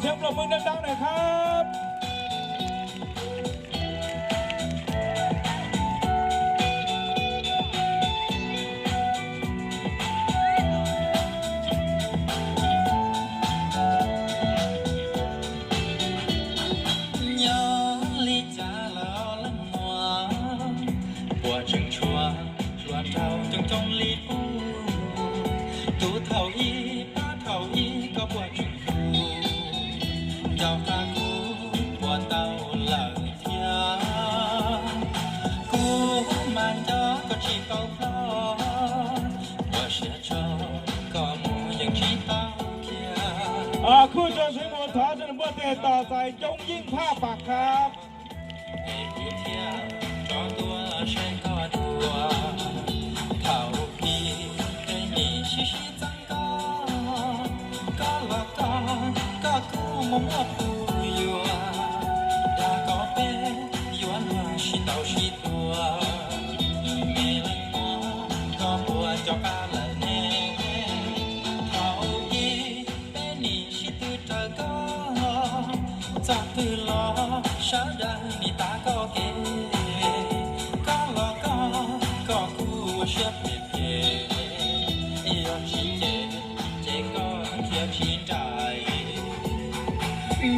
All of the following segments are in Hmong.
เสียงปรบมือดังๆหน่อยครับ Nyob li cas lawm leej muam, puas tseem tshuav hluas nraug coob coob li qub? Tus thaum ub pab thaum ub koj puas tseem hlub? Nco qab kuv puas tau lawm thiab? Kuv mas nco koj tsis tau hlob, ua siab tso koj mus yeej tsis tau khiav. Khub cov ntxwv mus thov sawv daws npuaj tes tos txais coob yeej phaj pam khab. Es kuv thiaj rov tuaj saib koj dua. Thaum ub tej nim sib sib txeeb koj, koj los koj, koj kuj mus muaj tus yuav. Dag koj peb yuav luag sib ntaus sib tua, me leej muam koj puas nco qab lawm ne? Thaum ub peb nim sib tw raws koj, txog twg los sawv daws nim tav koj kev. Koj los koj, koj kuj ua siab phem phem, yog tsis ces ces koj khiav tsis nraim.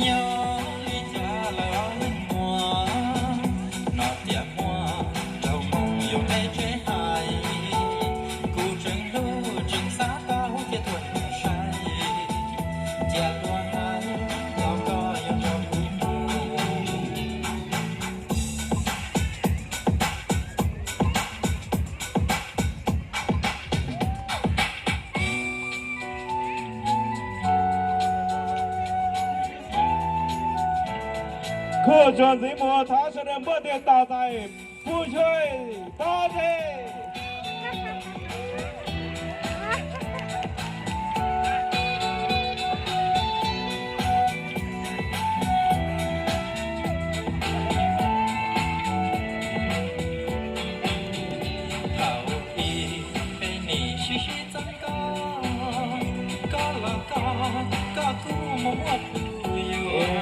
Nyob li cas lawm leej muam, no tiam muaj nraug Hmoob yuav nqe tsev hais. Kuv tseem hlub tseem xav tau thiaj tuaj saib, cia luag hais los koj yuav nrog kuv mus. Khub cov ntxwv mus thov sawv daws npuaj tes tos txais Pub Xyuj Pob Zeb. Thaum ub peb nim sib sib txeeb koj, koj los koj, koj kuj mus muaj tus yuav.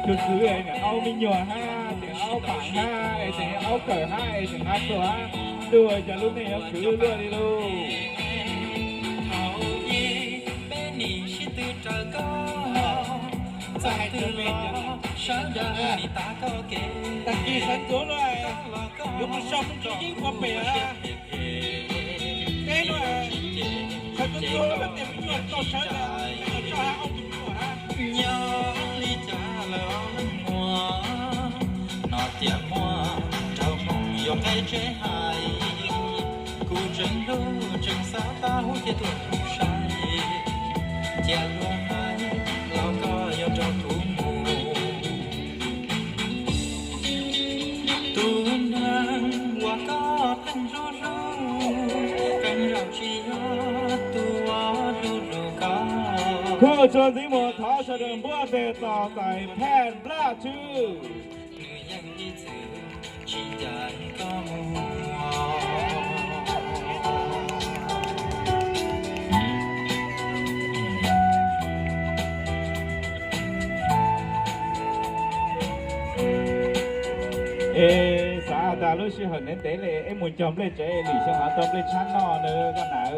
Khwv khwv es niam aub me nyuam hab, niam aub pam hab, es niam aub kawm hab, es niam hab tuag hab, ntuj, cas lub neej yuav khwv luaj li lauj. Thaum ub peb nim sib tw raws koj, txog twg los sawv daws nim tav koj kev. Tag kis sawv ntxuv no yuav mus sau tus yeeb ua pem. Teb no sawv ntxuv no tes me nyuam tau sawv daws tso hab, aub tus me nyuam hab. Nyob li cas lawm leej muam, no tiam muaj nraug Hmoob yuav nqe tsev hais. Kuv tseem hlub tseem xav tau thiaj tuaj saib, cia luag hais los koj yuav nrog kuv mus. Tus neeg uas koj pheej hlub hlub, qee zaum tsis yog tus uas hlub hlub koj. Khub cov ntxwv mus thov sawv daws npuaj tes tos txais Phaj Nplaj Tswb. Nws yeej ib txwm tsis ncaim koj mus. Es xav tas lub sij hawm ntev ntev li es mus cog nplej tsev, lwm xyoo ho tau nplej tshab noj na koj nam.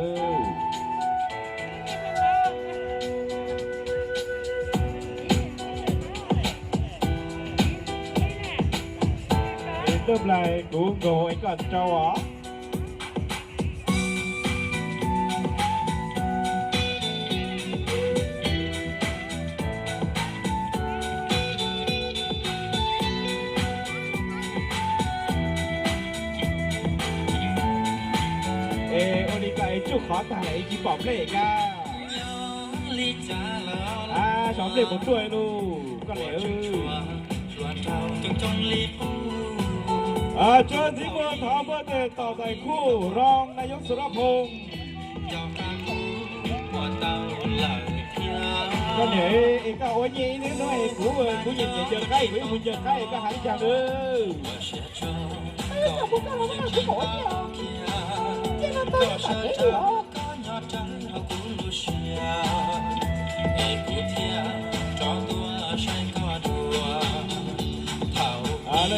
Ntuj, nplais kuv nkaus es koj rau os. Es ua li ko es tsuj qhov tag lawm es tsis pom nplej kab. Ab, xyov nplej puas tuaj lauj, koj niam. Cov ntxwv muaj thov npuaj tes tos txais khub rau nais yob Xus Rab Phoo. Koj niam, es koj ua nyiaj ib hnub no es kuv, kuv nyiam nyiam ncaws qaib, kuv ib mus ncaws qaib es koj hais li cas nawb.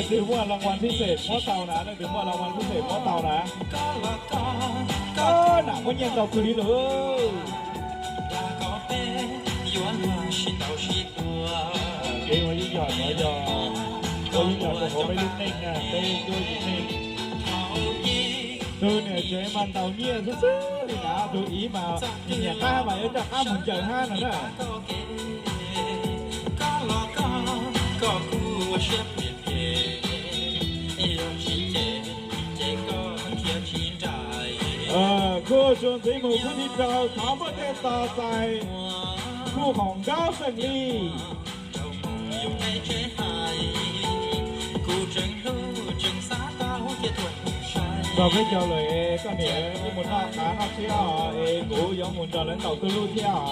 Leej twg muaj laj vaj thib xeem muab tau na, leej twg muaj laj vaj thib xeem muab tau na. Nam muab nyiaj ntau kawg li lawm. Kev ua yeeb yog no yog ua yeeb yog rau hauv peb lub neej na, peb cuab yim neej. Tus niam tsev mas ntaus nyiaj xwb xwb li na, tus ib mas nyiam qab mas yuav coj qab mus ncaws hab no na. Kuj tsuas ntxiv mus phub thib rau thov npoj tej tos txais kuj hoom nkaub xeem li. Nrog peb cov lawm, koj niam wb mus noj qav noj tshiab os, es kuv yuav mus nrog lawv ntaus tuj lub thiab os.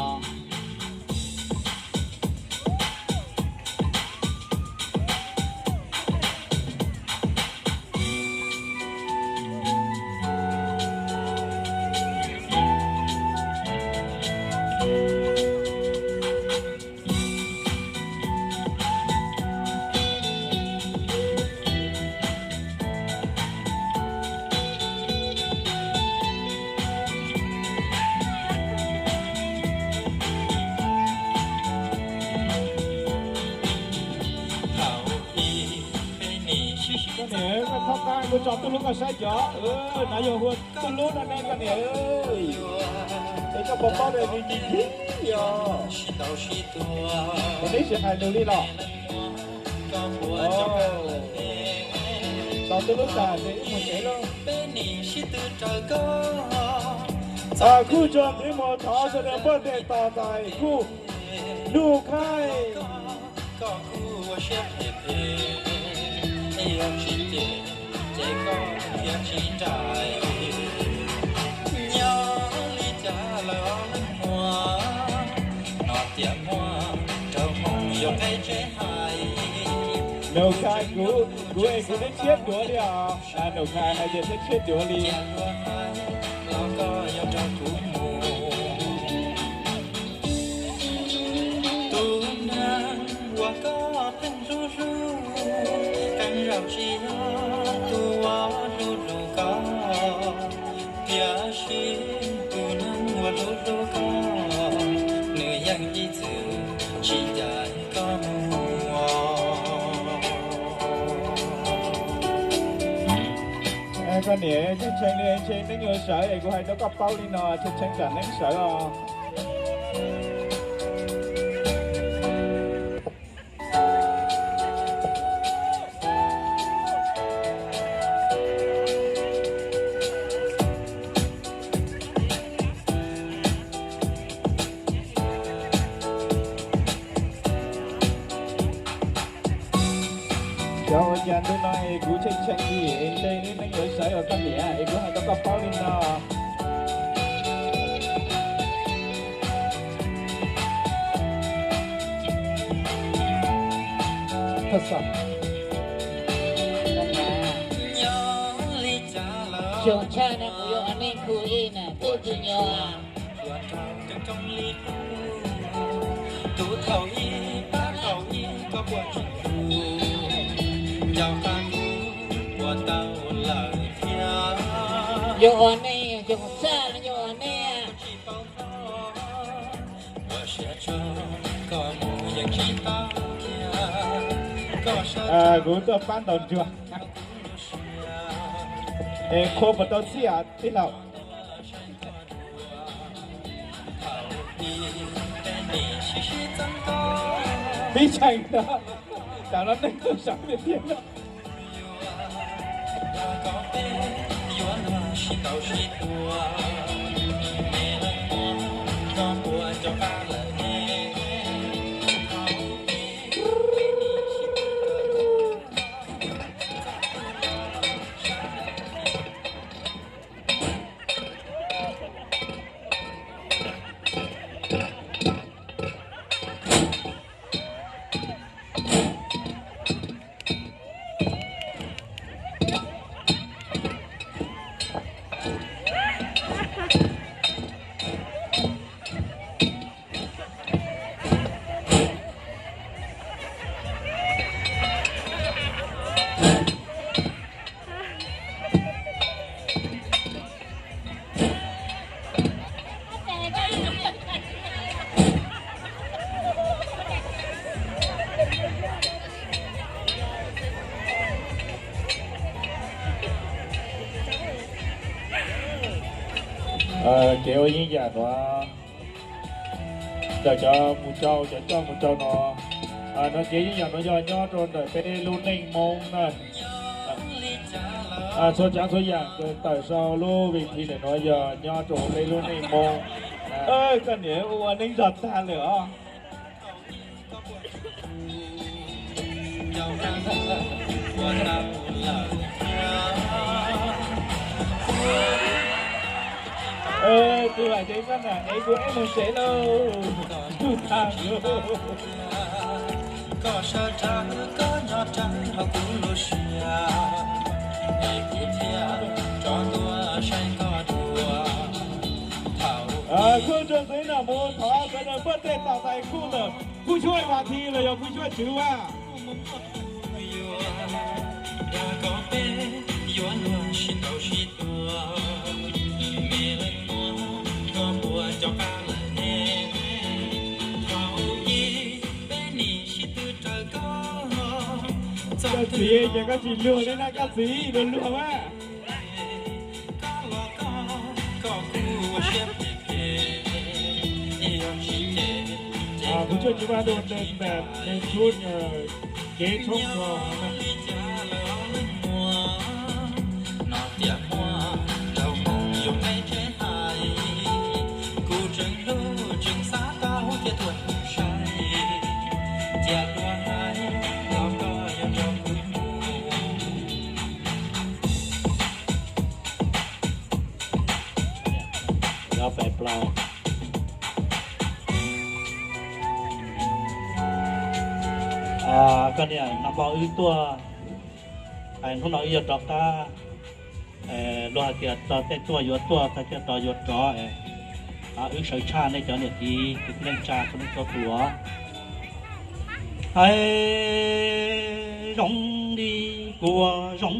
Koj niam, koj txhob qab, kuv tso tuj lub koj saib cov, no yog hua tuj lub no ne koj niam. Es koj puas paub tias nws ncig ncig yog? Neb sim hais lus li los? Tau tuj lub tas ces wb mus tsev lauj. Kuj tsuas ntxiv mus thov sawv daws npoj tej tos txais kuj nuj khaij. Nus Khai, kuv es kuv twb tshiab duav li os. Nus Khai hais tias twb tshiab duav li. Koj niam, tshee tshee li ntshe neeb yuav sawv es kuv hais rau koj paub li no, tshee tshee tsam neeb sawv os. Cov ua cas ntu no es kuv tshee tshee li es ntshe neeb yuav sawv os koj niam, es kuv hais rau koj paub li no. Xyoo tshaj no kuv yuav ua neej khu ib na, tub ntxwg nyoog. Yuav ua neej, xyoo tshaj no yuav ua neej. Kuv tuaj pab ntaus nruas. Es qhua puas tau txhij tij laug? Tib tseem ntawd, tam no neeg tuaj sawv tiag tiag. Kev ua yeeb yam nuav ntawm cov mus rau, cov coj mus rau no, no kev yeeb yam nuav yog nyob rau ntawm peb lub neej Moob na. Txhua tsav txhua yam kws tawm sau lub vij thi ntawm nuav yog nyob rau peb lub neej Moob. Koj niam ua neeb zog tag lawm os. Tus vam cev koj na, es kuv eb mus tsev lauj. Kuj tag lauj. Khuj tso ntxiv no mus thov sawv daws npuaj teg tos tais khuj ntawm Phuj Tshuaj Vam Thi los yog Phuj Tshuaj Tswv Vaj. Koj txiv ces koj tsis luag li na, koj txiv luag luag mas. Kuv tsuaj tsis vaj dua nte ntas nte tsuab kev tshoob kos na. Koj niam, nag hmo wb tuaj, hnub no wb yuav rov qab, luag hais tias txog tej tuaj yuav tuaj, txog tej rov yuav rov, wb sawv tshaj nej cov niam txiv kwv tij neej tsa txhua leej txhua tus. Hais zoo li kua zoo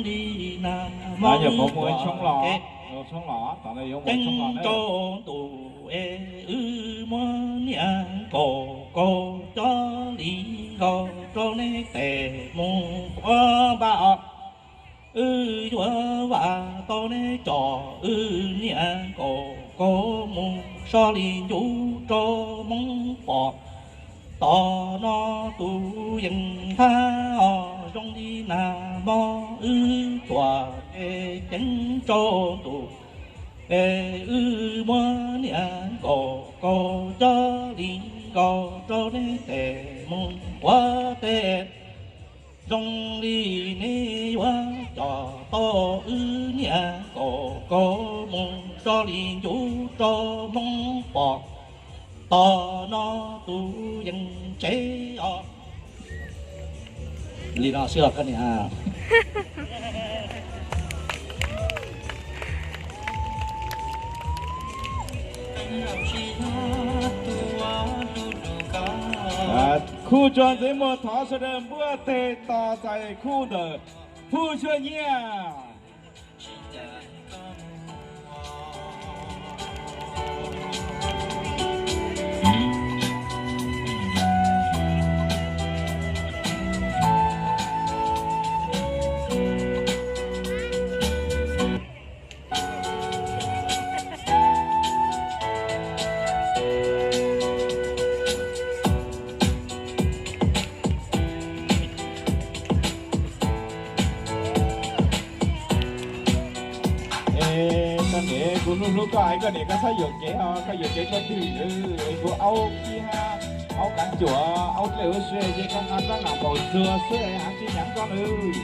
li nag hmo, ceeb rau ntuj es wb muab niam nkaus kaus cov li nkaus rau nej tes mus ua npaj os. Wb yuav vam tau nej cov, wb niam nkaus kaus mus so li ncuv rau Hmoob pom. Tom no tus yeej thab os zoo li nag hmo wb tuaj es ceeb rau ntuj es wb muab niam nkaus kaus cov li nkaus rau nej tes mus ua teb. Zoo li nej yuav coj tau wb niam nkaus kaus mus so li ncuv rau Hmoob pom. Tom no tus yeej tsev os. Li no xwb os koj niam. Khuj tso ntxiv muag thov sawv daws npuaj teg tos txais khuj ntawm Phuj Tshuaj Nyiaj. Es koj niam, kuv hlub hlub koj es koj niam koj txhob yuam kev os, koj yuam kev koj twg es kuv aub kiag, aub kav cuam, aub dlej ua si ces koj nqa rab nqa npaum tsuag xwb es hav tsis hnyav koj nawb.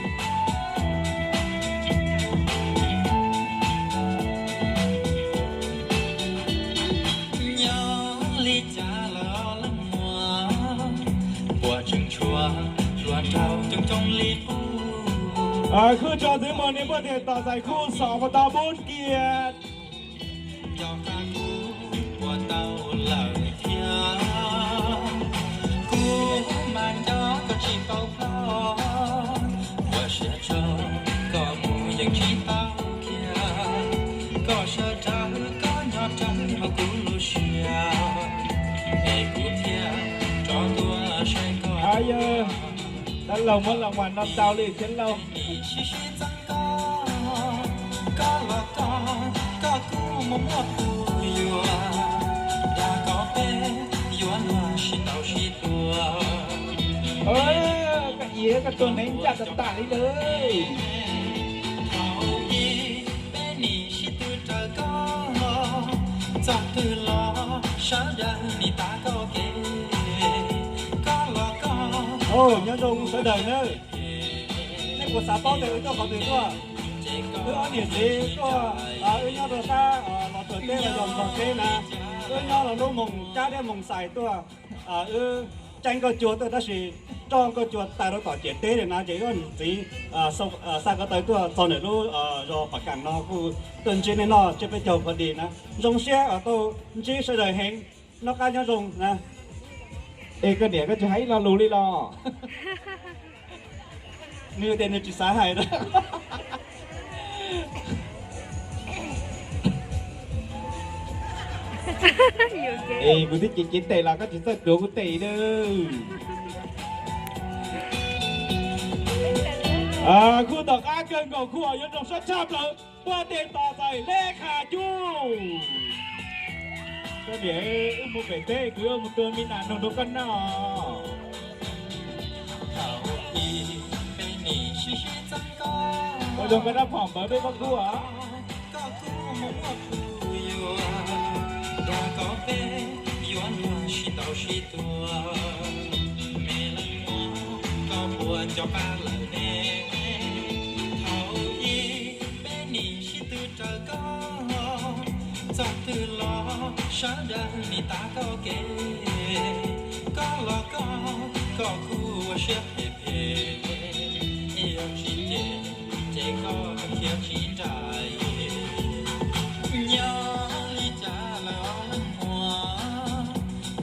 Khuj tso ntxiv muag niam npuaj teg tos txais khuj xom puas tau bub kiag. Yog dab laug muab los mas no ntau li thiab lauj. Koj kuj mus muaj tus yuav, dag koj peb yuav luag sib ntaus sib tua. Koj Iab, koj tua neeg ncaj tas tas li lawm. Thaum ub peb nim sib tw raws koj, txog twg los sawv daws nim tav koj kev. Koj los koj, nyob zoo sawv daws nawb. Nej puas xav paub tias wb tuaj qhov twg tuaj? Wb ob niam txiv tuaj, wb nyob rau sab Los Tsuas teb los yog Nplog teb na. Wb nyob rau lub moos Cab thiab moos Xais tuaj. Wb caij nkauj cua tuaj tab sis roj nkauj cua tas rau tom ciam teb lawm na, ces wb ob niam txiv xa ko taw tuaj txog ntawm lub zos Pas Kaam no kuj tuaj ntsib nej noj tsiab peb caug pha di na. Zoo siab uas tau ntsib sawv daws heev, noj qab nyob zoo na. Es koj niam koj tsis hais ib lo lus li los? Nws tias nws tsis xav hais na. Es kuv twb cev cev tes los koj tsis txawj tuav kuv tes na. Kuj tom qab kawg nkaus, kuj yuav zoo sab tshaj plaws. Puag tej tos txais Lej Qha Cuj. Koj niam, wb mus pem teb kuv yuav mus tua me nas noog rau koj noj. Ua zoo koj dab phom npawv peb pob kub os. Txog twg los sawv daws nim tav koj kev. Koj los koj, koj kuj ua siab phem phem, yog tsis cem ces koj khiav tsis nraim. Nyob li cas lawm os leej muam,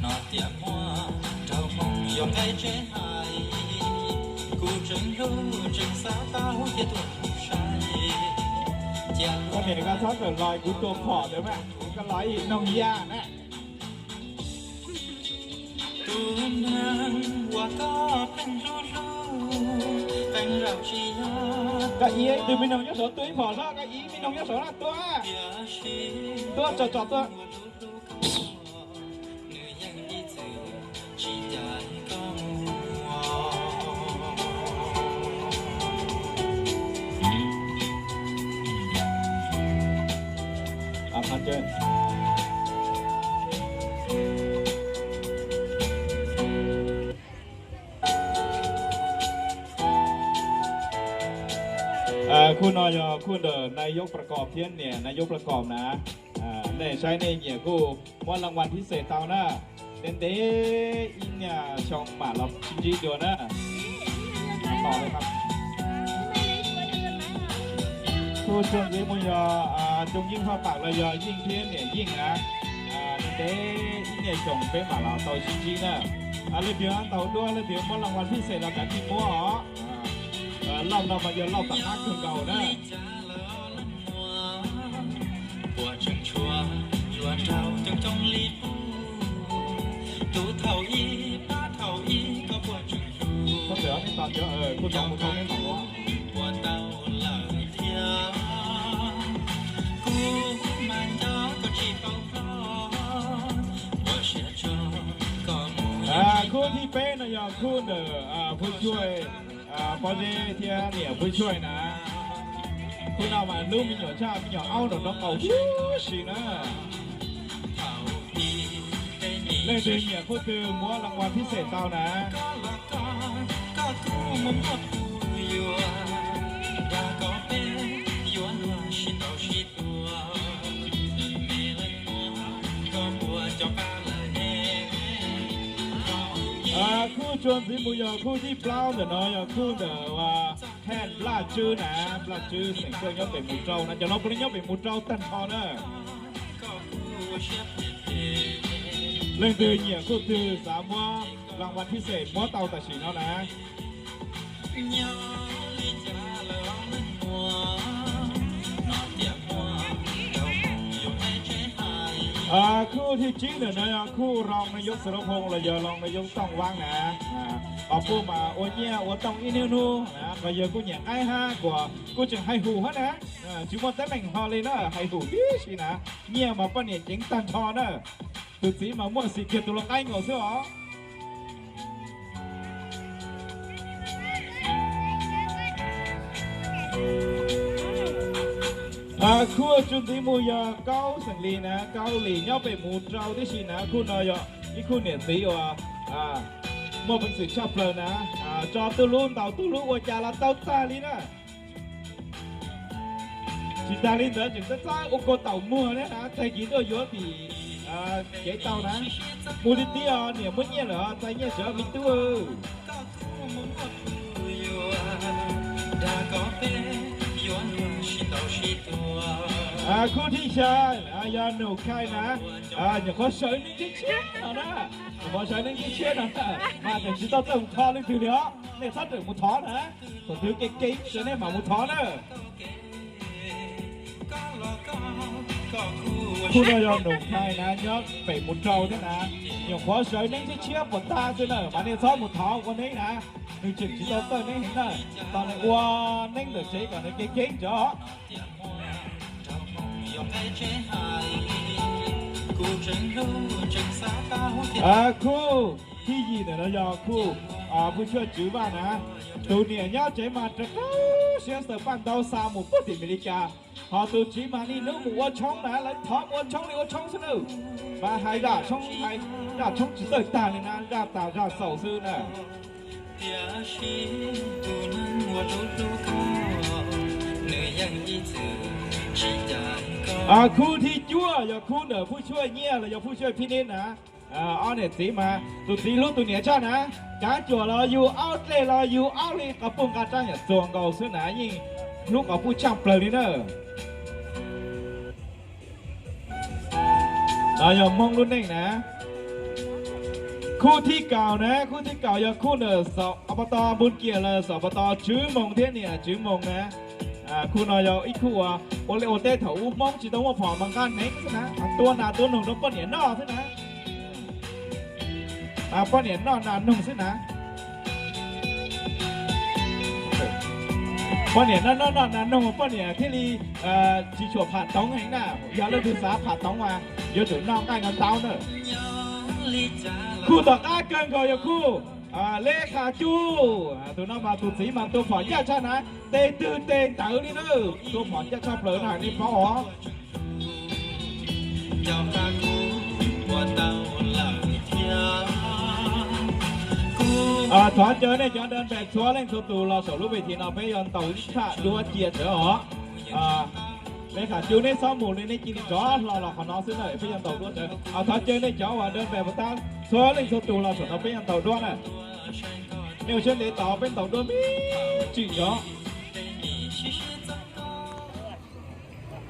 no tias muaj rau hmoo yuav nqaij tsev hais. Kuv tseem hlub tseem xav tau thiab tuaj saib. Koj niam koj txhob tawm los kuv tua phom ntawd mas, koj los ib noog yaj na. Tus neeg uas koj pheej hlub hlub, qee zaum tsis yog. Koj ib tug me noog nyob saud tua ib phom soj, koj ib me noog nyob saud na tua. Tua tsom tsom tua. Khub no yog khub ntawm nais yob Plas Kos thiab niam nais yob Plas Kos na. Nej saib nej nyiam kuj muab laj vas phib xes tau na. Ntev ntev ib nyuag xyoo mam los sib ntsib dua na. Khub txuas ntxiv mus yog Tsoom Yeej Phaj Pam los yog Yeej thiab niam Yeej na. Ntev ntev ib nyuag xyoo peb mam los tau sib ntsib na. Leej twg ntaus dua leej twg muab laj vas phib xes los kav tsij muab os. Lauj no mas yog lauj tom qab kawg nkaus na. Khub thib peb no yog khub ntawm Phuj Tsuaj, Pob Zeb thiab niam Phuj Tsuaj na. Khub no mas hlub me nyuam tshaj, me nyuam aub nraum no qaus huv si na. Leej twg nyiam khub twg muab laj vas phib xes tau na. Khub txuas ntxiv mus yog khub thib plaub ntawm no yog khub ntawm Thaj Nplaj Tswb na, Nplaj Tswb xeem Kawj nyob pem Mus Rau na, cov no puav leej nyob pem Mus Rau tag nrho na. Leej twg nyiam khub twg xav muab laj vas phib xes muab tau tam sim no na. Khub thib tsib ntawm no yog khub rau nws yuav xwm la phoo los yog los nws yuav tooj vab na. Qhov puj mas ua nyiaj ua tooj ib hnub hnub na, qhov yawg kuj nyiam qaib hab kuas kuj tseem hais hum hab na. Tsis muaj teeb meem ho li na, hais hum tib si na. Nyiaj mas poj niam ceev tag nrho na. Tus txiv mas muaj xim kiag tus lau qaib nkaus xwb os. Khub tswv ntxiv mus yog Kaub Xeem Lis na, Kaub Lis nyob pem mus rau tib si na. Khub no yog ib khub niam txiv uas muaj peev xwm tshaj plaws na, tso tuj lub ntaus tuj lub ua cas los tau tag li na. Tsis tas li ntawd tseem txawj txawj ua kua taum muag thiab na, tag kis tuaj yuav tim kev tau na. Mus li tiag niam muab nyiaj lawm, txais nyiaj tsev me tub. Khub thib xya yog Num Khai na, nyuam qhuav sawv neeg tshiab tshiab no na, nyuam qhuav sawv neeg tshiab tshiab no na, mas tseem tsis tau txawj mus thov leej twg li os, nej txhob rawm mus thov na, thaum twg kev kev sawv nej mam mus thov na. Khub no yog Num Khai na, nyob pem mus rau thiab na, nyuam qhuav sawv neeg tshiab tshiab puas tag xwb na, mas nej txhob mus thov ua neeb na, nws tseem tsis tau txawj neeb heev na, tos nws ua neeb ntawm tsev kom nws kev kev ntawd. Khub thib yim ntawm no yog khub Phuj Tshuaj Tswv Vaj na, tus niam nyob tsev mas rau rau siab xaws paj ntaub xa mus puag tim Amelikas, ho tus txiv mas niaj hnub mus ua tshoob na, lawv thov mus ua tshoob li ua tshoob xwb na, mas hais zaj tshoob, hais zaj tshoob tsis txawj tag li na, zaj tas zaj xaus xwb na. Khub thib cuaj yog khub ntawm Phuj Tshuaj Nyiaj los yog Phuj Tshuaj Phib Neb na. Ob niam txiv mas tus txiv hlub tus niam tshaj na, kav cuam los yug aub dlej los yug aub li, qhov puj nqa rab nyuam txuas nkaus xwb na, yeej hlub qhov puj tshaj plaws li na. No yog Hmoob lub neej na. Khub thib kaum na, khub thib kaum yog khub ntawm Xov Pov Tog Npus Kiam los Xov Pov Tog Tswv Moos thiab niam Tswv Moos na. Khub no yog ib khub uas ua liaj ua teb thaum ub Hmoob tsis tau muaj phom mas nqa hneev xwb na, tua nas tua noog rau poj niam noj xwb na. Poj niam noj nas noog xwb na. Poj niam noj noj noj nas noog poj niam thiaj li tsis tshua pham toov heev na. Yog leej twg xav pham toov mas yuav tsum noj nqaij no ntau na. Khub tom qab kawg nkaus yog khub Lej Kham Cuj. Tus no mas tus txiv mas tua phom ncaj tshaj na, tes twg tes ntawd li na, tua phom ncaj tshaj plaws na nej paub os. Thov caw nej cov dawb npem txhua leej txhua tus los saum lub ves thim no peb yuav ntaus ib thaj duab cia tsawv os. Lej Kham Cuj neb txhob mus li, neb cia li rov hlo los qhov no xwb na, peb yuav ntaus duab tsawv. Thov caw nej cov uas dawb npem puas tab txhua leej txhua tus los saum no peb yuav ntaus duab na. Nej ua siab ntev tos peb ntaus duab me ntsis os.